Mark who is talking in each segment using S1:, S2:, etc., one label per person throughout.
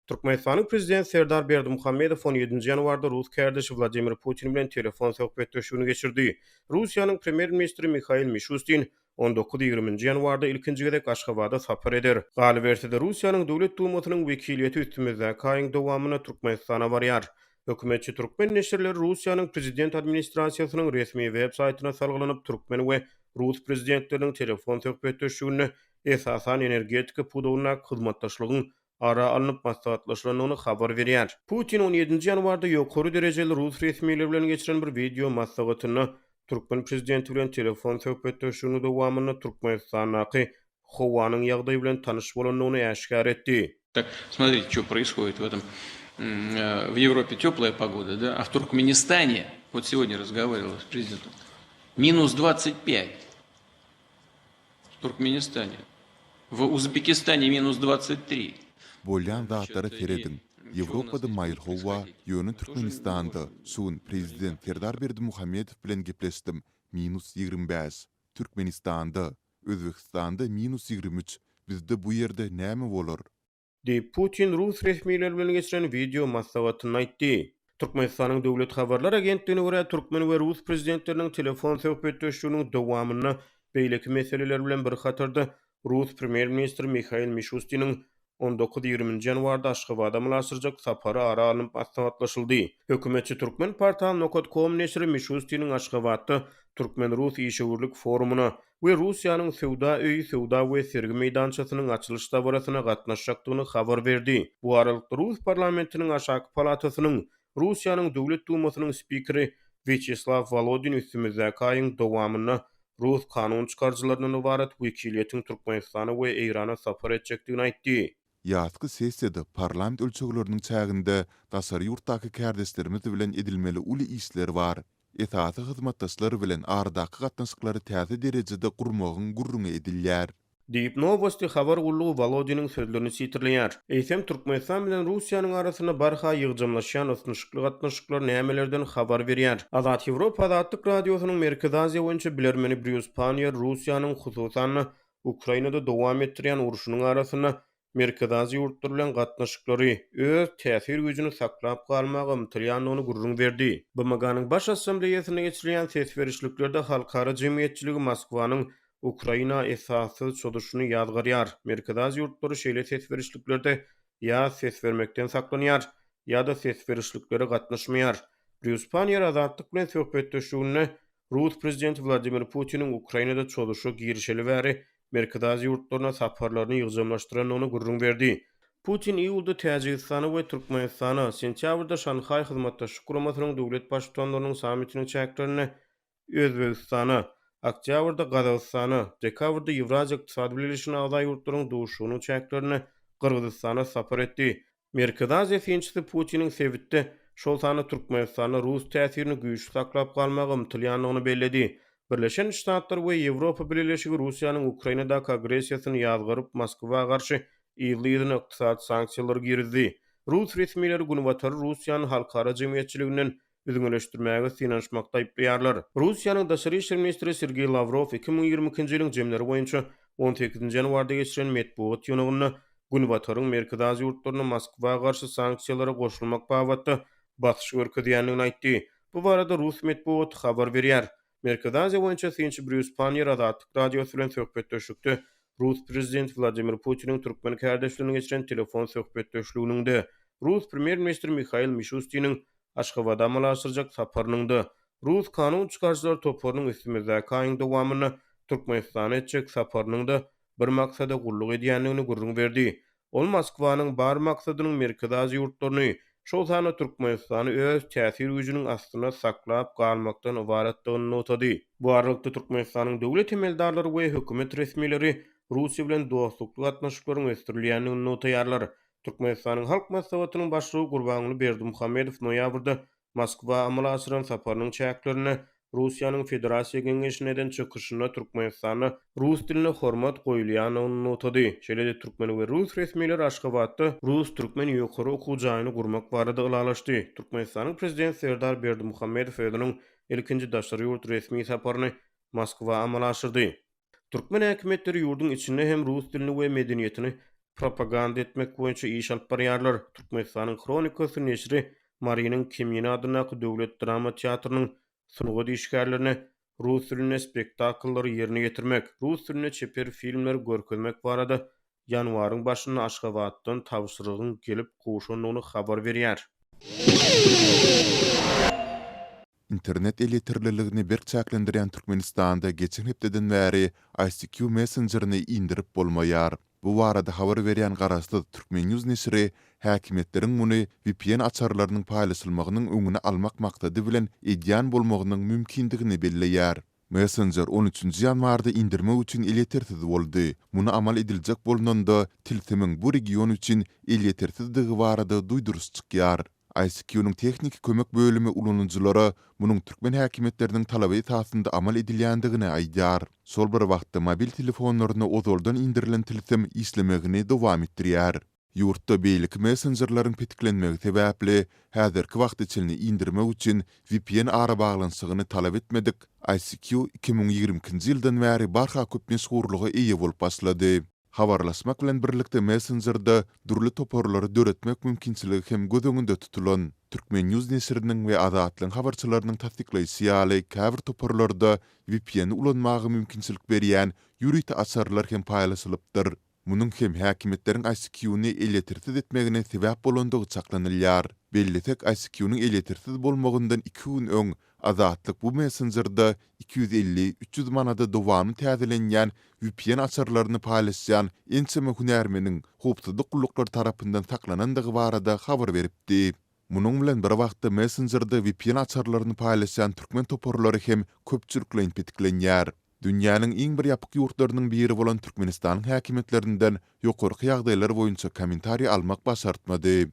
S1: Türkmenistanyň Prezidenti Serdar Berdimuhamedow on ýedinji ýanwarda rus kärdeşi Wladimir Putin bilen telefon söhbetdeşligini geçirdi. Russiýanyň Premýer-ministri Mihail Mişustin on dokuz-ýigriminji ýanwarda ilkinji gezek Aşgabada sapar eder. Galyberse-de, Russiýanyň Döwlet Dumasynyň wekiliýeti üstümizdäki aýyň dowamynda Türkmenistana barýar. Hökümetçi türkmen neşirleri Russiýanyň prezident administrasiýasynyň resmi web saýtyna salgylanyp, türkmen we rus prezidentleriniň telefon söhbetdeşliginde esasan energetika pudagyndaky hyzmatdaşlygyň ara alnyp maslahatlaşylandygyny habar berýär. Putin on ýedinji ýanwarda ýokary derejeli rus resmileri bilen geçiren bir wideo maslahatynda türkmen prezidenti bilen telefon söhbetdeşliginiň dowamynda Türkmenistandaky howanyň ýagdaýy bilen tanyş bolandygyny äşgär etdi.
S2: Tak, смотрите, что происходит в этом, в Европе теплая погода, да, а в Туркменистане, вот сегодня разговаривал с президентом, минус 25 в Туркменистане, в Узбекистане minus 23.
S3: Bolýan zatlara serediň. Ýewropada maýyl howa, ýöne Türkmenistanda, şu gün prezident Serdar Berdimuhamedow bilen gepleşdim, minus 25. Türkmenistanda. Özbegistanda minus 23. Bizde bu ýerde näme bolar?
S1: Diýip, Putin rus resmileri bilen geçiren wideo maslahatynda aýtdy. Türkmenistanyň Döwlet habarlar agentligine görä, türkmen we rus prezidentleriniň telefon söhbetdeşliginiň dowamynda beýleki meseleler bilen bir hatarda rus premýer-ministri Mihail Mişustiniň on dokuz-ýigriminji ýanwarda Aşgabada amala aşyrjak sapary ara alnyp maslahatlaşyldy. Hökümetçi Turkmenportal nokat kom neşiri Mişustiniň Aşgabatda türkmen-rus işewürlik forumyna we Russiýanyň Söwda öýi söwda we sergi meýdançasynyň açylyş dabarasyna gatnaşjakdygyny habar berdi. Bu aralykda, rus parlamentiniň aşaky palatasynyň, Russiýanyň Döwlet Dumasynyň spikeri Wýaçeslaw Wolodin üstümizdäki aýyň dowamynda rus kanun çykaryjylaryndan ybarat wekiliýetiň Türkmenistana we Eýrana sapar etjekdigini aýtdy.
S3: Ýazky sessiýada parlament ölçegleriniň çäginde daşary ýurtdaky kärdeşlerimiz bilen edilmeli uly işler bar. Esasy hyzmatdaşlar bilen aradaky gatnaşyklary täze derejede gurmagyň gürrüňi edilýär.
S1: Diýip, Nowosti habar gullugy Wolodiniň sözlerini sitirleýär. Eýsem, Türkmenistan bilen Russiýanyň arasynda barha ýygjamlaşýan ysnyşykly gatnaşyklar nämelerden habar berýär? Azat Ýewropa Azatlyk Radiosynyň Merkezi Aziýa boýunça bilermeni Brýus Panniýer Russiýanyň, hususan-da, Ukrainada dowam etdirýän urşunyň arasynda Merkezi Aziýa ýurtlary bilen gatnaşyklary, öz täsir güýjüni saklap galmaga ymtylýandygyny gürrüň berdi. BMG-niň Baş Assambleýasynda geçirilýän ses berişliklerde halkara jemgyýetçiligi Moskwanyň Ukraina esassyz çozuşyny ýazgarýar. Merkezi Aziýa ýurtlary şeýle ses berişliklerde ýa ses bermekden saklanýar, ýa-da ses berişliklere gatnaşmaýar. Brýus Panniýer Azatlyk bilen söhbetdeşliginde rus prezidenti Wladimir Putiniň Ukrainada çozuşa girişeli bäri Merkezi Aziýa ýurtlaryna saparlaryny ýygjamlaşdyrandygyny gürrüň berdi. Putin iýulda Täjigistana we Türkmenistana, sentýabrda Şanhaý Hyzmatdaşlyk Guramasynyň döwlet Baştutanlarynyň sammitiniň çäklerinde Özbegistana, oktýabrda Gazagystana, dekabrda Ýewraziýa Ykdysady Bileleşigine agza ýurtlaryň duşuşygynyň çäklerinde Gyrgyzystana sapar etdi. Merkezi Aziýa synçysy Putiniň sebitde, şol sanda Türkmenistanda rus täsirini güýçli saklap galmaga ymtylýandygyny belledi. Birleşen Ştatlar we Ýewropa Bileleşigi Russiýanyň Ukrainadaky agressiýasyny ýazgaryp, Moskwa garşy yzly-yzyna ykdysady sanksiýalary girizdi. Rus resmileri Günbatary Russiýany halkara jemgyýetçiliginden üzňeleşdirmäge synanyşmakda aýyplaýarlar. Russiýanyň daşary işler ministri Sergeý Lawrow 2022-nji ýylyň jemleri boýunça on sekizinji ýanwarda geçiren metbugat ýygnagynda Günbataryň Merkezi Aziýa ýurtlaryna Moskwa garşy sanksiýalara goşulmak babatda basyş görkezýändigini aýtdy. Bu barada rus metbugaty habar berýär. Merkezi Aziýa boýunça synçy Brýus Panniýer Azatlyk Radiosy bilen söhbetdeşlikde rus prezidenti Wladimir Putiniň türkmen kärdeşi bilen geçiren telefon söhbetdeşliginiň-de, rus premýer-ministri Mihail Mişustiniň Aşgabada amala aşyrjak saparynyň-da, rus kanun çykaryjylar toparynyň üstümizdäki aýyň dowamynda Türkmenistana etjek saparynyň-da bir maksada gulluk edýändigini gürrüň berdi. Ol Moskwanyň bar maksadynyň Merkezi Aziýa ýurtlaryny, şol sanda Türkmenistany öz täsir güýjüniň astynda saklap galmakdan ybaratdygyny nygtady. Bu aralykda Türkmenistanyň döwlet emeldarlary we hökümet resmileri Russiýa bilen dostlukly gatnaşyklaryň ösdürilýändigini nygtaýarlar. Türkmenistanyň Halk Maslahatynyň Başlygy Gurbanguly Berdimuhamedow noýabrda Moskwa amala aşyran saparynyň çäklerinde Russiýanyň Federasiýa Geňeşinde eden çykyşynda Türkmenistanda rus diline hormat goýulýandygyny nygtady. Şeýle-de türkmen we rus resmileri Aşgabatda rus-türkmen ýokary okuw jaýyny gurmak barada ylalaşdy. Türkmenistanyň Prezidenti Serdar Berdimuhamedow özüniň ilkinji daşary ýurt resmi saparyny Moskwa amala aşyrdy. Türkmen häkimiýetleri ýurduň içinde hem rus dilini we medeniýetini. propaganda etmek boýunça iş alyp barýarlar. Türkmenistanyň Hronikasy neşiri Marynyň Kemine adyndaky döwlet drama teatrynyň sungat işgärlerine rus dilinde spektakllary ýerine ýetirmek, rus dilinde çeper filmleri görkezmek barada ýanwaryň başynda Aşgabatdan tabşyrygyň gelip gowşandygyny habar berýär.
S3: Internet elýeterliligini berk çäklendirýän Türkmenistanda geçen hepdeden bäri ICQ messenjerini indirip bolmaýar. Bu barada habar berýän garaşsyz Turkmennews neşiri häkimiýetleriň muny vpn açarlarynyň paýlaşylmagynyň öňüni almak maksady bilen edýän bolmagynyň mümkindigini belleýär. Messenjer on üçünji ýanwarda indirmek üçin elýetersiz boldy. Muny amal ediljek bolnanda, tilsimiň bu region üçin elýetersizdigi barada duýduryş çykýar. ICQ-nyň tehniki kömek bölümi ulanyjylara munuň türkmen häkimiýetleriniň talaby esasynda amal edilýändigini aýdýar. Şol bir wagtda mobil telefonlaryna ozaldan indirilen tilsim işlemegini dowam etdirýär. Ýurtda beýleki messenjerleriň petiklenmegi sebäpli, häzirki wagta çenli indirmek üçin vpn arabaglanyşygyny talap etmedik ICQ 2022-nji ýyldan bäri barha köp meşhurlyga eýe bolup başlady. Habarlaşmak bilen birlikde messenjerde dürli toparlary döretmek mümkinçiligi hem göz öňünde tutulan. Turkmennews neşiriniň we Azatlygyň habarçylarynyň tassyklaýşy ýaly, käbir toparlarda vpn-i ulanmaga mümkinçilik berýän ýörite açarlar hem paýlaşylypdyr. Munuň hem häkimiýetleriň ICQ-ny elýetersiz etmegine sebäp bolandygy çaklanylýar. Bellesek, ICQ-nyň elýetersiz bolmagyndan iki gün öň Azatlyk bu messenjerde 250, 300 manada dowamly täzelenýän vpn açarlaryny paýlaşýan ençeme hünärmeniň howpsuzlyk gulluklary tarapyndan saklanandygy barada habar beripdi. Munuň bilen bir wagtda messenjerde vpn açarlaryny paýlaşýan türkmen toparlary hem köpçülikleýin petiklenýär. Dünýäniň iň bir ýapyk ýurtlarynyň biri bolan Türkmenistanyň häkimiýetlerinden ýokarky ýagdaýlar boýunça kommentariý almak başartmady.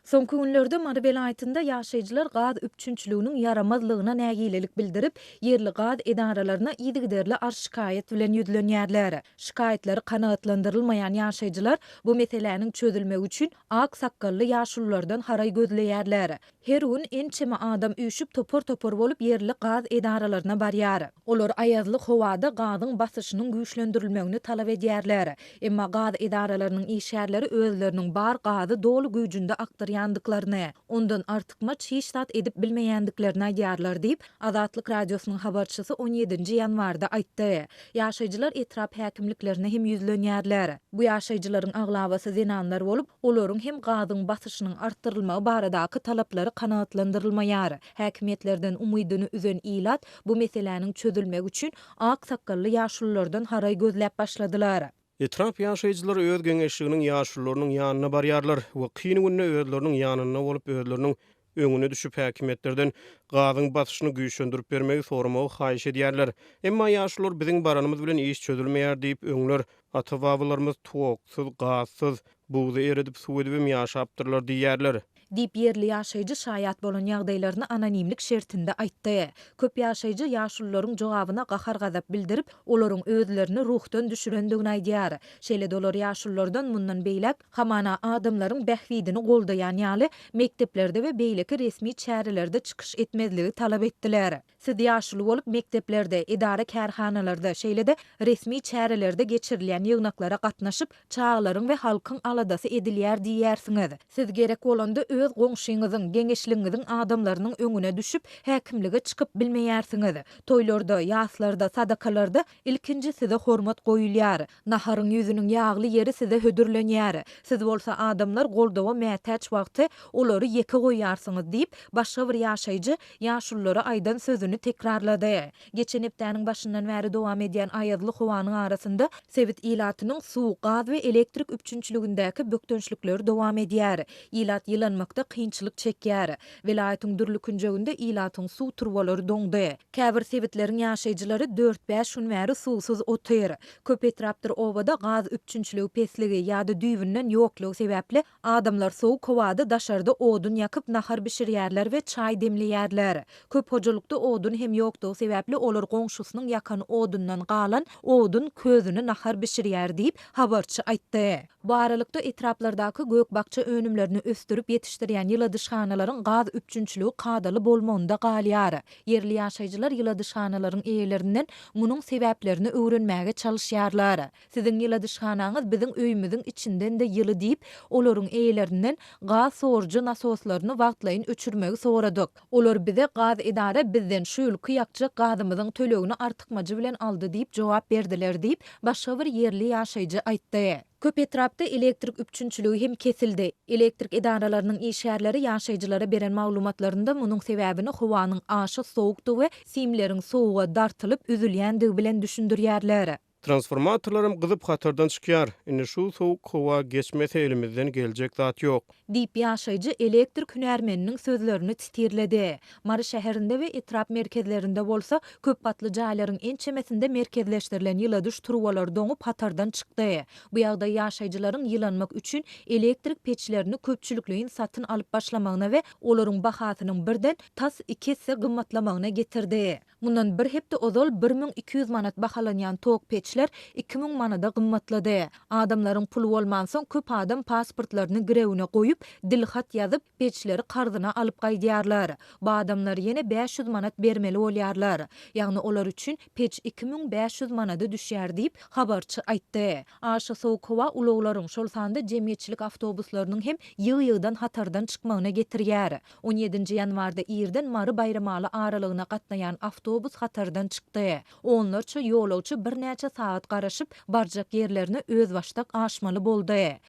S4: Soňky günlerde Mary welaýatynda ýaşaýjylar gaz üpjünçiliginiň ýaramazlygyna nägilelik bildirip, ýerli gaz edaralaryna yzygiderli arz-şikaýat bilen ýüzlenýärler. Şikaýatlary kanagatlandyrylmaýan ýaşaýjylar bu meseläniň çözülmegi üçin ak sakgally ýaşululardan haraý gözleýärler. Her gün ençeme adam üýşüp topar-topar bolup ýerli gaz edaralaryna barýar. Olar aýazly howada gazyň basyşynyň güýçlendirilmegini talap edýärler. Emma gaz edaralarynyň işgärleri özleriniň bar gazy doly güýjünde akdyrýandyklaryny, ondan artykmaç hiç zat edip bilmeýändiklerini aýdýarlar diýip, Azatlyk Radiosynyň habarçysy on ýedinji ýanwarda aýtdy. Ýaşaýjylar etrap häkimliklerine hem ýüzlenýärler. Bu ýaşaýjylaryň aglabasy zenanlar bolup, Olaryň hem gazyň basyşynyň artdyrylmagy baradaky talaplary kanagatlandyrylmaýar. Häkimiýetlerden umydyny üzen ilat bu meseläniň çözülmegi üçin ak sakgally ýaşululardan haraý gözläp başladylar.
S1: Etrap ýaşaýjylary öz geňeşliginiň ýaşulularynyň ýanyna barýarlar we kyn günde özleriniň ýanynda bolup özleriniň öňüne düşüp häkimiýetlerden gazyň basyşyny güýçlendirip bermegi soramagy haýyş edýärler. Emma ýaşulular biziň baranymyz bilen iş çözülmeýär diýip öňler ata-babalarymyz toksuz, gazsyz, buzy eredip suw edibem ýaşapdyrlar diýýärler.
S4: Diýip, ýerli ýaşaýjy şaýat bolan ýagdaýlaryny anonimlik şertinde aýtdy. Köp ýaşaýjy ýaşulularyň jogabyna gahar-gazap bildirip, olaryň özlerini ruhdan düşürendigini aýdýar. Şeýle-de olar ýaşululardan mundan beýläk, hamana, adamlaryň bähbidini goldaýan ýaly, mekdeplerde we beýleki resmi çärelerde çykyş etmezligi talap etdiler. Siz ýaşuly bolup mekdeplerde, edara-kärhanalarda, şeýle-de resmi çärelerde geçirilýän ýygnaklara gatnaşyp, çagalaryň we halkyň aladasy edilýär diýýärsiňiz. Siz gerek bolanda öz goňşyňyzyň, geňeşligiňiziň adamlarynyň öňüne düşüp, häkimlige çykyp bilmeýärsiňiz. Toýlarda, ýaslarda, sadakalarda ilkinji size hormat goýulýar. Naharyň ýüzüniň ýagly ýeri size hödürlenýär. Siz bolsa adamlar goldawa mätäç wagty olary ýeke goýýarsyňyz diýip, başga bir ýaşaýjy ýaşululara aýdan sözüni tekrarlady. Geçen hepdäniň başyndan bäri dowam edýän aýazly howanyň arasynda sebit ilatynyň suw, gaz we elektrik üpjünçiligindäki bökdençlikleri dowam edýär. Ilat ýylanmakda kynçylyk çekýär. Welaýatyň dürli künjeginde ilatyň suw turbalary doňdy. Käbir sebitleriň ýaşaýjylary dört-bäş gün bäri suwsuz otyr. Köp etrapdyr obada gaz üpjünçiligi pesligi ýa-da düýbünden ýoklugy sebäpli Adamlar sowuk howada daşarda odun ýakyp nahar bişirýärler we çaý demleýärler. Köp hojalykda odun hem ýokdugy sebäpli olar goňşusynyň ýakan odundan galan odun közüni nahar bişirýär diýip, habarçy aýtdy. Bu aralykda, etraplardaky gök-bakja önümlerini ösdürip ýetişdirýän. ýetişdirýän ýyladyşhanalaryň gaz üpjünçiligi kadaly bolmagynda galýar. Ýerli ýaşaýjylar ýyladyşhanalaryň eýelerinden munuň sebäplerini öwrenmäge çalyşýarlar. Siziň ýyladyşhanaňyz biziň öýümiziň içinden-de ýyly diýip, olaryň eýelerinden gaz sorujy nasoslaryny wagtlaýyn öçürmegi soradyk. Olar bize gaz edara bizden şu ýylky ýakjak gazymyzyň tölegini artykmajy bilen aldy diýip jogap berdiler diýip, başga bir ýerli ýaşaýjy aýtdy. Köp etrapda elektrik üpjünçiligi hem kesildi. Elektrik edaralarynyň işgärleri ýaşaýjylara beren maglumatlarynda munuň sebäbini howanyň aşa sowukdygy we simleriň sowuga dartylyp üzülýändigi bilen düşündirýärler.
S1: Transformatorlaram gyzyp hatardan çykýar. Indi şu sowuk howa geçmese elimizden geljek zat ýok.
S4: Diýip, ýaşaýjy elektrik hünärmeniniň sözlerini titirledi. Mary şäherinde we etrap merkezlerinde bolsa, köp gatly jaýlaryň ençemesinde merkezleşdirilen ýyladyş turbalary doňup hatardan çykdy. Bu ýagdaý ýaşaýjylaryň ýylanmak üçin elektrik peçlerini köpçülikleýin satyn alyp başlamagyna we olaryň bahasynyň birden tas iki esse gymmatlamagyna getirdi. Mundan bir hepde ozal 1200 manat bahalanýan tok peçler 2000 manada gymmatlady. Adamlaryň puly bolmansoň, köp adam pasportlaryny girewine goýup, dilhat ýazyp, peçleri karzyna alyp gaýdýarlar. Bu adamlar ýene 500 manat bermeli bolýarlar. Ýagny olar üçin peç 2500 manada düşýär diýip, habarçy aýtdy. Aşa sowuk howa ulaglaryň, şol sanda jemgyýetçilik awtobuslarynyň hem ýygy-ýygydan hatardan çykmagyna getirýär. On ýedinji ýanwarda irden Mary-Baýramaly aralygyna gatnaýan awtobus hatardan çykdy. Onlarça ýolagçy birnäçe sagat garaşyp, barjak ýerlerine özbaşdak aşmaly boldy.